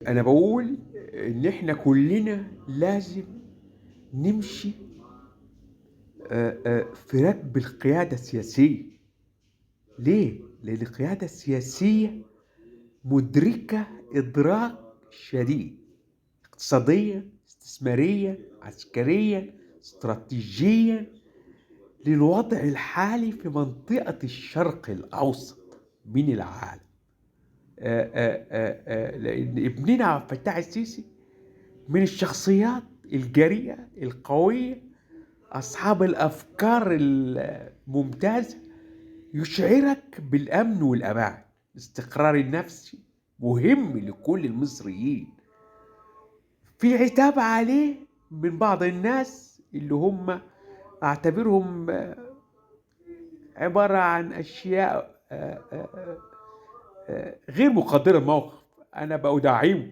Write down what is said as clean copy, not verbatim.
أنا بقول إن إحنا كلنا لازم نمشي في ركب القيادة السياسية. ليه؟ لأن القيادة السياسية مدركة إدراك شديد اقتصاديا، استثماريا، عسكريا، استراتيجيا للوضع الحالي في منطقة الشرق الأوسط من العالم. لأن ابننا عبد الفتاح السيسي من الشخصيات الجريئة القوية، أصحاب الأفكار الممتازة، يشعرك بالأمن والأمان. الاستقرار النفسي مهم لكل المصريين. في عتاب عليه من بعض الناس اللي هم أعتبرهم عبارة عن أشياء غير مقدرة الموقف. أنا بأدعمه.